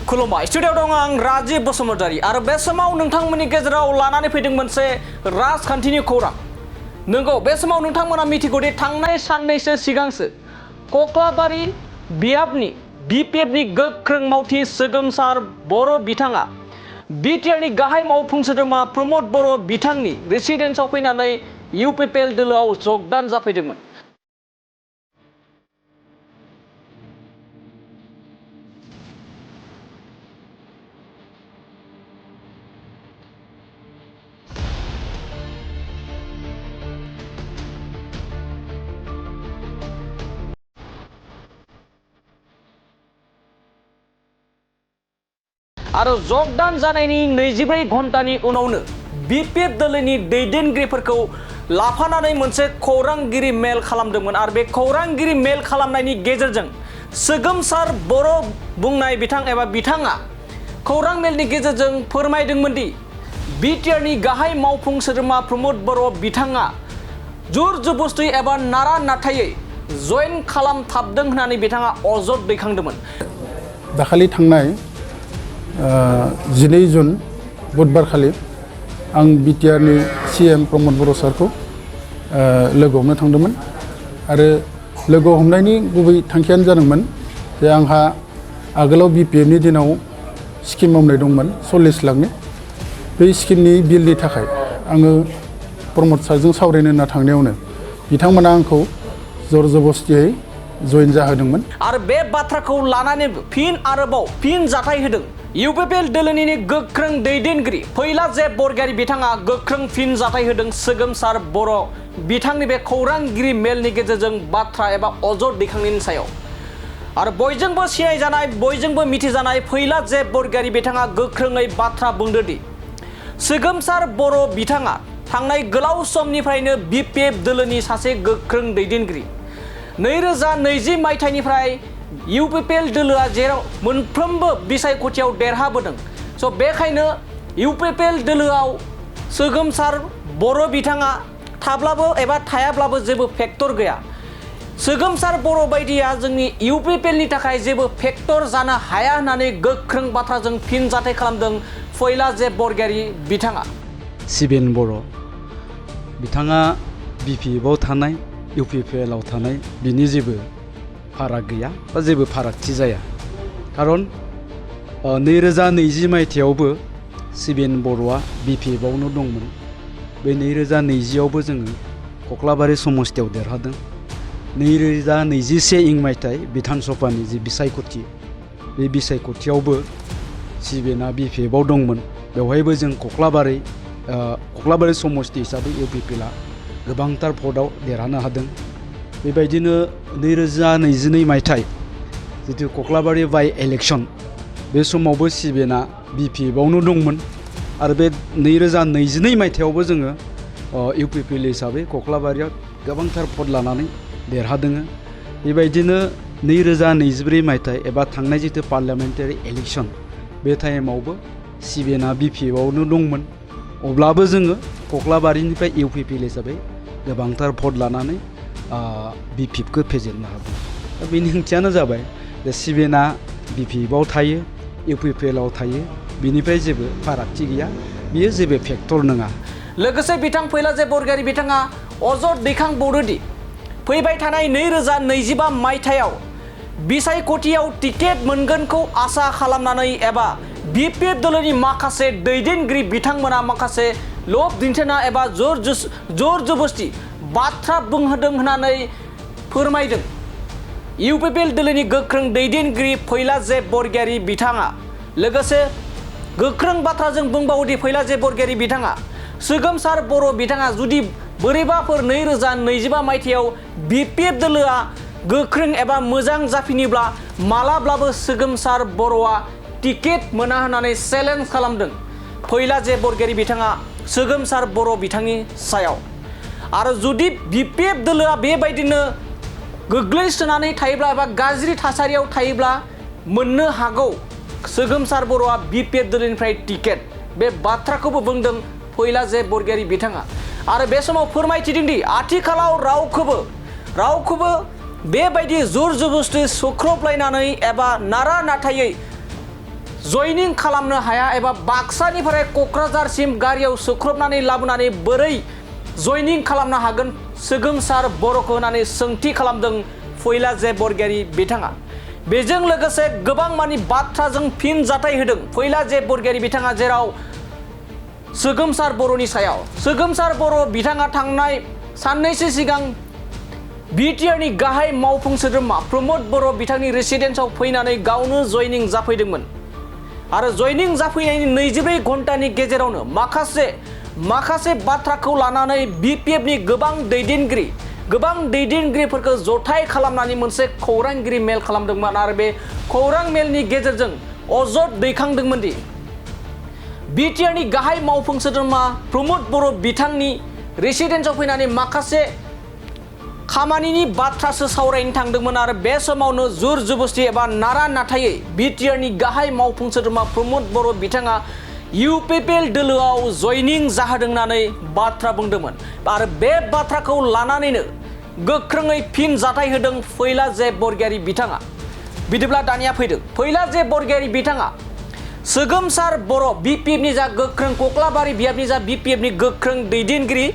खुलुमबाय स्टुडियोआव दं आं राजीव बसुमतारी आरो बे समाव नोंथांमोननि गेजेराव लानानै फैदों मोनसे राजखान्थिनि खौरां। नंगौ बे समाव नोंथांमोना मिथिगौदि थांनाय साननैसो सिगांसो कक्लाबारि बियाबनि BPF नि गोख्रों मावथि सोगोमसार बर' बिथाङा बिटिआरनि गाहाय मावफुं सोद्रोमा प्रमद बर' बिथांनि रेसिडेन्सआव फैनानै UPPL दोलोआव जगदान जाफैदोंमोन। आरो जगदान जानायनि 24 घन्टानि उनावनो BPF दोलोनि दैदेनगिरिफोरखौ लाफानानै मोनसे खौरांगिरि मेल खालामदोंमोन आरो बे खौरांगिरि मेल खालामनायनि गेजेरजों सोगोमसार बर' बुंनाय बिथाङा खौरां मेलनि गेजेरजों फोरमायदोंमोन दि बिटिआरनि गाहाय मावफुं सोद्रोमा प्रमद बर' बिथाङा जुर जबस्थि एबा नारा नाथायै जयेन खालामथाबदों होननानै बिथाङा अजद दैखांदोंमोन। दाखालि थांनाय 12 जुन बुधबार खालि आं बिटिआरनि CM प्रमद बर' सारखौ लोगो हमनो थांदोंमोन आरो लोगो हमनायनि गुबै थांखियानो जादोंमोन जे आंहा आगोलाव BPF नि दिनाव स्किम मावनाय दंमोन 40 लाखनि बे स्किमनि बिलनि थाखाय आङो प्रमद सारजों सावरायनो होनना थांनायावनो बिथांमोना आंखौ जर जबस्तियै जयेन जाहोदोंमोन आरो बे बाथ्राखौ लानानै फिन जाथाय होदों UPPL दोलोनि गोख्रों दैदेनगिरि फैलाजे बरगयारि बिथाङा गोख्रों फिन जाथाय होदों सोगोमसार बर' बिथांनि बे खौरांगिरि मेलनि गेजेरजों बाथ्रा एबा अजद दैखांनायनि सायाव आरो बयजोंबो सिनायजानाय बयजोंबो मिथिजानाय फैलाजे बरगयारि बिथाङा गोख्रोङै बाथ्रा बुंदोंदि सोगोमसार बर' बिथाङा थांनाय गोलाव समनिफ्रायनो BPF दोलोनि सासे गोख्रों दैदेनगिरि 2020 मायथाइनिफ्राय UPPL दोलोआ जेराव मोनफ्रोमबो बिसायख'थियाव देरहाबोदों स' बेखायनो UPPL दोलोआव सोगोमसार बर' बिथाङा थाब्लाबो एबा थायाब्लाबो जेबो फेक्टर गैया। सोगोमसार बर' बायदिया जोंनि UPPL नि थाखाय जेबो फेक्टर जानो हाया होननानै गोख्रों बाथ्राजों फिन जाथाय खालामदों फैलाजे बरगयारि बिथाङा। सिबेन बर' बिथाङा BPF आव थानाय UPPL आव थानाय बिनि जेबो फाराग गैया बा जेबो फारागथि जाया खारन 2020 मायथाइयावबो सिबेन बर'आ BPF आवनो दंमोन बे 2020 आवबो जोङो कक्लाबारि समस्तियाव देरहादों 2021 मायथाइ बिधान सभानि जि बिसायख'थि बे बिसायख'थियावबो सिबेना BPF आव दंमोन बेवहायबो जों कक्लाबारि समस्ति हिसाबै UPPL आ गोबांथार भटआव देरहानो हादों। बेबायदिनो 2022 मायथाइ जितु कक्लाबारि बाइ इलेक्शन बे समावबो सिबेना BPF आवनो दंमोन आरो बे 2022 मायथाइयावबो जोङो UPPL हिसाबै कक्लाबारियाव गोबांथार भट लानानै देरहादों। बेबायदिनो 2024 मायथाइ एबा थांनाय जितु पार्लियामेन्टारि इलेक्शन बे टाइमावबो सिबेना BPF आवनो दंमोन अब्लाबो जोङो कक्लाबारिनिफ्राय UPPL हिसाबै गोबांथार भट लानानै BPF खौ फेजेननो हादों। बेनि ओंथियानो जाबाय जे सिबेना BPF आव थायो UPPL आव थायो बिनिफ्राय जेबो फारागथि गैया बियो जेबो फेक्टर नङा। लोगोसे बिथां फैलाजे बरगयारि बिथाङा अजद दैखांबावदोंदि फैबाय थानाय 2025 मायथाइयाव बिसायख'थियाव टिकेट मोनगोनखौ आसा खालामनानै एबा BPF दोलोनि माखासे दैदेनगिरि बिथांमोना माखासे लब दिन्थिना एबा जर जबस्थि बाथ्रा बुंहोदों होननानै फोरमायदों UPPL दोलोनि गोख्रों दैदेनगिरि फैलाजे बरगयारि बिथाङा। लोगोसे गोख्रों बाथ्राजों बुंबावोदि फैलाजे बरगयारि बिथाङा सोगोमसार बर' बिथाङा जुदि बोरैबाफोर 2025 मायथाइयाव BPF दोलोआ गोख्रों एबा मोजां जाफिनोब्ला मालाब्लाबो सोगोमसार बर'आ टिकेट मोना होननानै चेलेन्ज खालामदों फैलाजे बरगयारि बिथाङा सोगोमसार बर' बिथांनि सायाव। आरो जुदि BPF दोलोआ बेबायदिनो गोग्लैसोनानै थायोब्ला एबा गाज्रि थासारियाव थायोब्ला मोननो हागौ सोगोमसार बर'आ BPF दोलोनिफ्राय टिकेट बे बाथ्राखौबो बुंदों फैलाजे बरगयारि बिथाङा। आरो बे समाव फोरमायथिदोंदि आथिखालाव रावखौबो बेबायदि जुर जबस्थि सुख्रबलायनानै एबा नारा नाथायै जयनिं खालामनो हाया एबा बाक्सानिफ्राय क'क्राझारसिम गारियाव सोख्रबनानै लाबोनानै बोरै जयनिं खालामनो हागोन सोगोमसार बर'खौ होननानै सोंथि खालामदों फैला जे बरगयारी बिथाङा। बेजों लोगोसे गोबां मानि बाथ्राजों फिन जाथाय होदों फैला जे बरगयारी बिथाङा, जेराव सोगोमसार बर'नि सायाव सोगोमसार बर' बिथाङा थांनाय साननैसो सिगां बिटिआरनि गाहाय मावफुं सोद्रोमा प्रमद बर' बिथांनि रेसिडेन्सआव फैनानै गावनो जयनिं जाफैदोंमोन आरो जयनिं जाफैनायनि 24 घन्टानि गेजेरावनो माखासे बाथ्राखौ लानानै BPFनि गोबां दैदेनगिरिफोरखौ जथाय खालामनानै मोनसे खौरांगिरि मेल खालामदोंमोन आरो बे खौरां मेलनि गेजेरजों अजद दैखांदोंमोन दि बिटिआरनि गाहाय मावफुं सोद्रोमा प्रमद बर' बिथांनि रेसिडेन्सआव फैनानै माखासे खामानिनि बाथ्रासो सावरायनो थांदोंमोन आरो बे समावनो जुर जुबस्ति एबा नारा नाथायै बिटिआरनि गाहाय मावफुं सोद्रोमा प्रमद बर' बिथाङा UPPL दोलोआव जयनिं जाहोदों होननानै बाथ्रा बुंदोंमोन आरो बे बाथ्राखौ लानानैनो गोख्रोङै फिन जाथाय होदों फैला जे बरगयारी बिथाङा। बिदिब्ला दानिया फैदों फैला जे बरगयारी बिथाङा सोगोमसार बर' BPFनि जा गोख्रों कक्लाबारि बियाबनि जा BPFनि गोख्रों दैदेनगिरि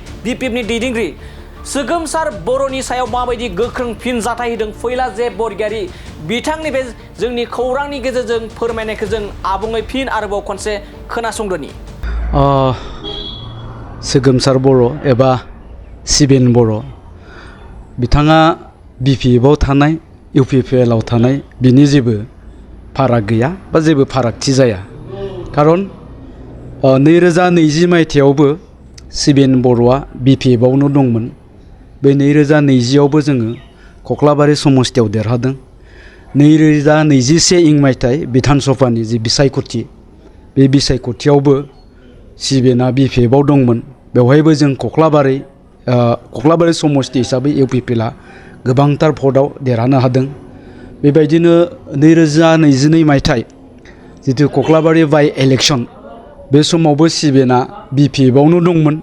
सोगोमसार बर'नि सायाव माबायदि गोख्रों फिन जाथाय होदों फैला जे बरगयारी बिथांनि बे जोंनि खौरांनि गेजेरजों फोरमायनायखौ जों आबुङै फिन आरोबाव खनसे खोनासंदोनि। सोगोमसार बर' एबा सिबेन बर' बिथाङा BPFआव थानाय UPPL आव थानाय बिनि जेबो फाराग गैया बा जेबो फारागथि जाया। खारन 2020 मायथाइयावबो सिबेन बर'आ BPFआवनो दंमोन। बे 2020आवबो जोङो कक्लाबारि समस्तियाव देरहादों। 2021 मायथाइ बिधान सभानि जि बिसायख'थि बे बिसायख'थियावबो सिबेना BPFआव दंमोन। बेवहायबो जों कक्लाबारि समस्ति हिसाबै UPPLआ गोबांथार भटआव देरहानो हादों। बेबायदिनो 2022 मायथाइ जितु कक्लाबारि बाइ इलेक्शन बे समावबो सिबेना BPFआवनो दंमोन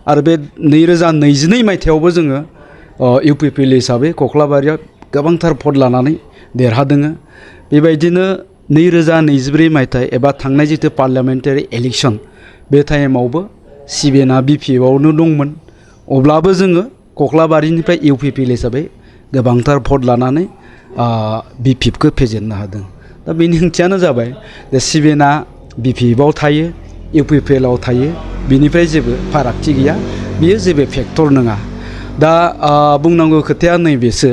आरो बे 2022 मायथाइयावबो जोङो UPPL हिसाबै कक्लाबारियाव गोबांथार भट लानानै देरहादों। बेबायदिनो 2024 मायथाइ एबा थांनाय जितु पार्लियामेन्टारि इलेक्शन बे टाइमावबो सिबेना BPFआवनो दंमोन। अब्लाबो जोङो कक्लाबारिनिफ्राय UPPL हिसाबै गोबांथार भट लानानै BPFखौ फेजेननो हादों। दा बेनि ओंथियानो जाबाय जे सिबेना BPFआव थायो UPPLआव थायो, बिनिफ्राय जेबो फारागथि गैया, बियो जेबो फेक्टर नङा। दा बुंनांगौ खोथाया नैबेसो,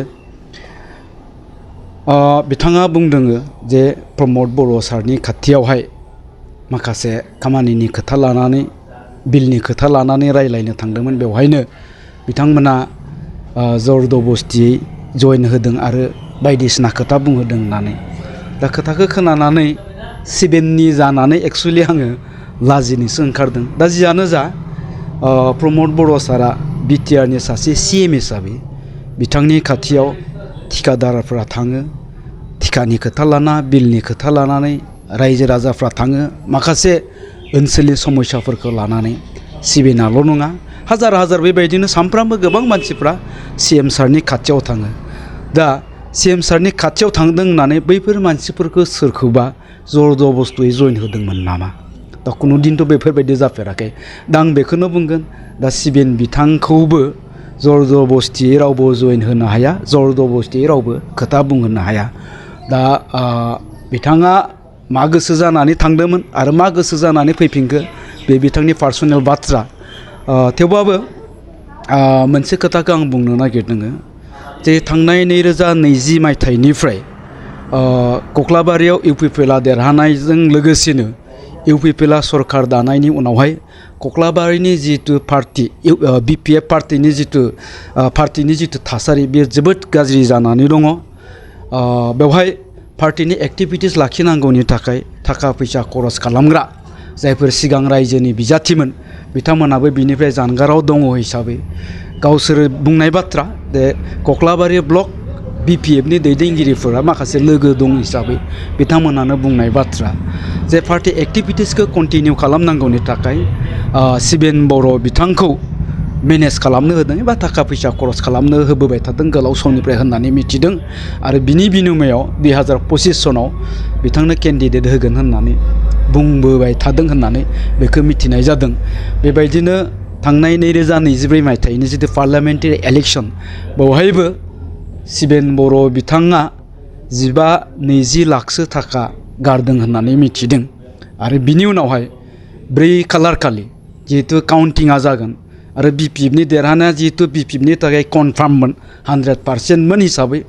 बिथाङा बुंदों जे प्रमद बर' सारनि खाथियावहाय माखासे खामानिनि खोथा लानानै बिलनि खोथा लानानै रायलायनो थांदोंमोन। बेवहायनो बिथांमोना जरदबस्तियै जयन होदों आरो बायदिसिना खोथा बुंहोदों होननानै। दा खोथाखौ खोनानानै सिबेननि जानानै एक्सुवेलि आङो लाजिनोसो ओंखारदों। दा जियानो जा प्रमद बर' सारा बिटिआरनि सासे CM हिसाबै बिथांनि खाथियाव थिखादारफ्रा थाङो, थिखानि खोथा लाना बिलनि खोथा लानानै रायजो राजाफ्रा थाङो, माखासे ओनसोलनि समस्याफोरखौ लानानै। सिबेनाल' नङा, हाजार हाजार बेबायदिनो सानफ्रामबो गोबां मानसिफ्रा CM सारनि खाथियाव थाङो। दा CM सारनि खाथियाव थांदों होननानै बैफोर मानसिफोरखौ सोरखौबा जरदबस्तुयै जयन होदोंमोन नामा? दा खुनु दिनथ' बेफोरबायदि जाफेराखै। दा आं बेखौनो बुंगोन, दा सिबेन बिथांखौबो जरदबस्तियै रावबो जयन होनो हाया, जरदबस्तियै रावबो खोथा बुंहोनो हाया। दा बिथाङा मा गोसो जानानै थांदोंमोन आरो मा गोसो जानानै फैफिनखो बे बिथांनि पार्सनेल बाथ्रा। थेवबाबो मोनसे खोथाखौ आं बुंनो नागिरदों जे थांनाय 2020 मायथाइनिफ्राय कक्लाबारियाव UPPLआ देरहानायजों लोगोसेनो UPPLआ सरकार दानायनि उनावहाय कक्लाबारिनि जितु पार्टी BPF पार्टीनि जितु थासारि बेयो जोबोद गाज्रि जानानै दङ। बेवहाय पार्टीनि एक्टिभिटिस लाखिनांगौनि थाखाय थाखा फैसा खरस खालामग्रा जायफोर सिगां रायजोनि बिजाथिमोन बिथांमोनाबो बिनिफ्राय जानगाराव दङ हिसाबै गावसोर बुंनाय बाथ्रा जे कक्लाबारि ब्लक BPFनि दैदेनगिरिफोरा माखासे लोगो दं हिसाबै बिथांमोनानो बुंनाय बाथ्रा जे पार्टी एक्टिभिटिसखौ कन्टिनिउ खालामनांगौनि थाखाय सिबेन बर' बिथांखौ मेनेज खालामनो होदों एबा थाखा फैसा खरस खालामनो होबोबाय थादों गोलाव समनिफ्राय होननानै मिथिदों आरो बिनि बिनिमयाव 2025 सनाव बिथांनो केन्डिडेट होगोन होननानै बुंबोबाय थादों होननानै बेखौ मिथिनाय जादों। बेबायदिनो थांनाय 2024 मायथाइनि जितु पार्लियामेन्टारि इलेक्सन बेवहायबो शिबेन बर' बिथाङा 15-20 लाखसो थाखा गारदों होननानै मिथिदों आरो बिनि उनावहाय 4 खालार खालि जिहेतु काउन्टिंआ जागोन आरो BPFनि देरहानाया जिहेतु BPFनि थाखाय कनफार्ममोन 100% हिसाबै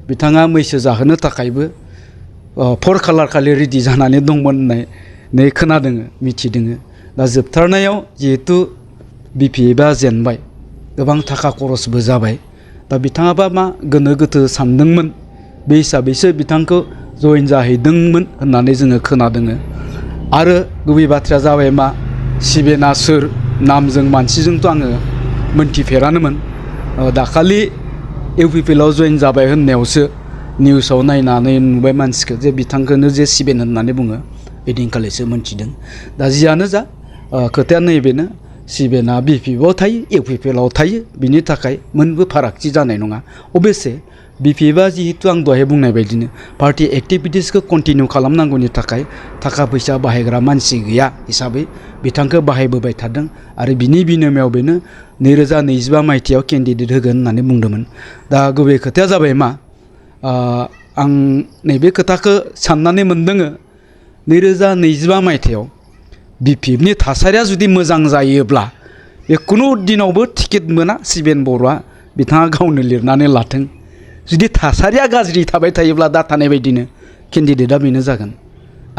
बिथाङा मैसो जाहोनो थाखायबो 4 खालार खालि रेडि जानानै दंमोन होननानै खोनादों मिथिदों। दा जोबथारनायाव जिहेतु BPFआ जेनबाय गोबां थाखा खरसबो जाबाय दा बिथाङाबा मा गोनो गोथो सानदोंमोन बे हिसाबैसो बिथांखौ जइन जाहैदोंमोन होननानै जोङो खोनादों। आरो गुबै बाथ्राया जाबाय मा शिबेना सोर नामजों मानसिजोंथ' आङो मोनथिफेरानोमोन दाखालि UPPLआव जइन जाबाय होननायावसो निउसाव नायनानै नुबाय मानसिखौ जे बिथांखौनो जे शिबेन होननानै बुङो ओइदिनखालिसो मोनथिदों। दा जियानो जा खोथाया नैबेनो शिबेना BPFआव थायो UPPLआव थायो बिनि थाखाय मोनबो फारागथि जानाय नङा। अबयसे BPFआ जिहेतु आं दहाय बुंनाय बायदिनो पार्टि एक्टिभिटिसखौ कन्टिनिउ खालामनांगौनि थाखाय थाखा फैसा बाहायग्रा मानसि गैया हिसाबै बिथांखौ बाहायबोबाय थादों आरो बिनि बिनिमयाव बेनो 2025 मायथाइयाव केन्डिडेट होगोन होननानै बुंदोंमोन। दा गुबै खोथाया जाबाय मा आं नैबे खोथाखौ साननानै मोनदों 2025 मायथाइयाव BPFनि थासारिया जुदि मोजां जायोब्ला बे खुनु दिनावबो टिकेट मोना शिबेन बर'आ बिथाङा गावनो लिरनानै लाथों। जुदि थासारिया गाज्रि थाबाय थायोब्ला दा थानाय बायदिनो केन्डिडेटआ बेनो जागोन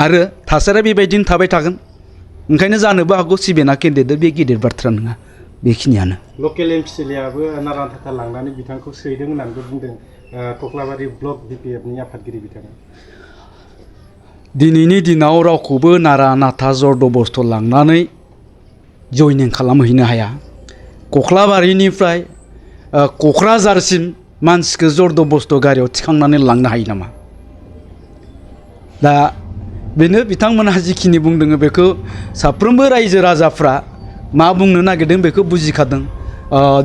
आरो थासारिया बेबायदिनो थाबाय थागोन ओंखायनो जानोबो हागौ शिबेना केन्डिडेट बे गिदिर बाथ्रा नङा। बेखिनियानो लकेल MPLAआबो नारा नाथा लांनानै बिथांखौ सैदों होननानैबो बुंदों कक्लाबारि ब्लक BPFनि आफादगिरि बिथाङा। दिनैनि दिनाव रावखौबो नारा नाथा जरदबस्थ' लांनानै जइनिं खालामहैनो हाया। कक्लाबारिनिफ्राय क'क्राझारसिम मानसिखौ जरदबस्थ' गारियाव थिखांनानै लांनो हायो नामा? दा बेनो बिथांमोनहा जिखिनि बुंदों बेखौ साफ्रोमबो रायजो राजाफ्रा मा बुंनो नागिरदों बेखौ बुजिखादों।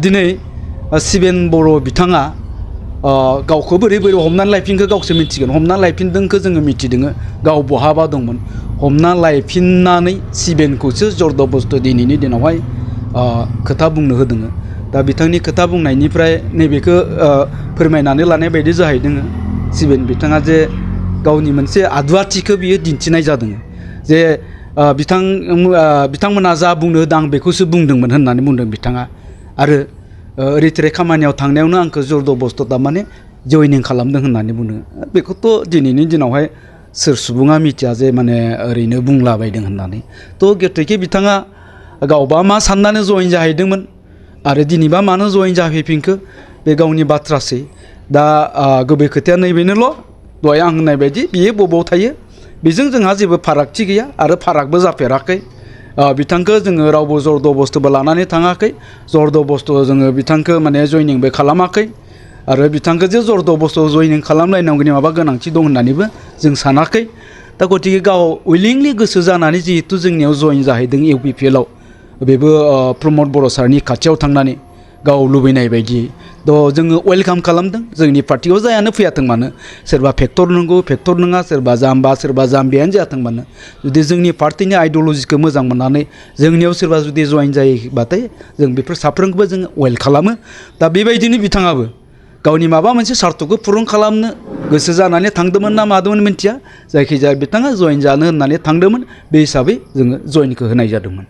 दिनै शिबेन बर' बिथाङा गावखौ बोरै बोरै हमनानै लायफिनखो गावसो मिथिगोन। हमना लायफिनदोंखौ जोङो मिथिदों गाव बहाबा दंमोन हमना लायफिननानै शिबेनखौसो जरदबस्थ' दिनैनि दिनावहाय खोथा बुंनो होदों। दा बिथांनि खोथा बुंनायनिफ्राय नैबेखौ फोरमायनानै लानाय बायदि जाहैदों शिबेन बिथाङा जे गावनि मोनसे आदुवाथिखौ बियो दिन्थिनाय जादों जे बिथांमोना जा बुंनो होदों आं बेखौसो बुंदोंमोन होननानै बुंदों बिथाङा। आरो ओरै थोरै खामानियाव थांनायावनो आंखौ जरदबस्थ' थारमाने जइनिं खालामदों होननानै बुंदों। बेखौथ' दिनैनि दिनावहाय सोर सुबुङा मिथिया जे माने ओरैनो बुंलाबायदों होननानै। थ' गथिखे बिथाङा गावबा मा साननानै जइन जाहैदोंमोन आरो दिनैबा मानो जइन जाहैफिनखो बे गावनि बाथ्रासै। दा गुबै खोथाया नैबेनोल' दहाय आं होननाय बायदि बियो बबाव थायो बेजों जोंहा जेबो फारागथि गैया आरो फारागबो जाफेराखै। बिथांखौ जोङो रावबो जरदबस्थ'बो लानानै थाङाखै जरदबस्थ' जोङो बिथांखौ माने जइनिंबो खालामाखै आरो बिथांखौ जे जरदबस्थ' जइनिं खालामलायनांगौनि माबा गोनांथि दं होननानैबो जों सानाखै। दा गथिखे गाव उइलिंलि गोसो जानानै जिहेतु जोंनियाव जइन जाहैदों UPPLआव बेबो प्रमद बर' सारनि खाथियाव थांनानै गाव लुबैनाय बायदि जोङो वेलकाम खालामदों। जोंनि पार्टियाव जायानो फैयाथों मानो सोरबा फेक्टर नंगौ फेक्टर नङा सोरबा जाम्बा सोरबा जाम्बियानो जायाथों मानो जुदि जोंनि पार्टिनि आइडिअलजिखौ मोजां मोननानै जोंनियाव सोरबा जुदि जइन जायोबाथाय जों बेफोर साफ्रोमखौबो जोङो वेल खालामो। दा बेबायदिनो बिथाङाबो गावनि माबा मोनसे सार्थखौ पुरन खालामनो गोसो जानानै थांदोंमोन ना मादोंमोन मिथिया जायखिजाया बिथाङा जइन जानो होननानै थांदोंमोन बे हिसाबै जोङो जइनखौ होनाय जादोंमोन।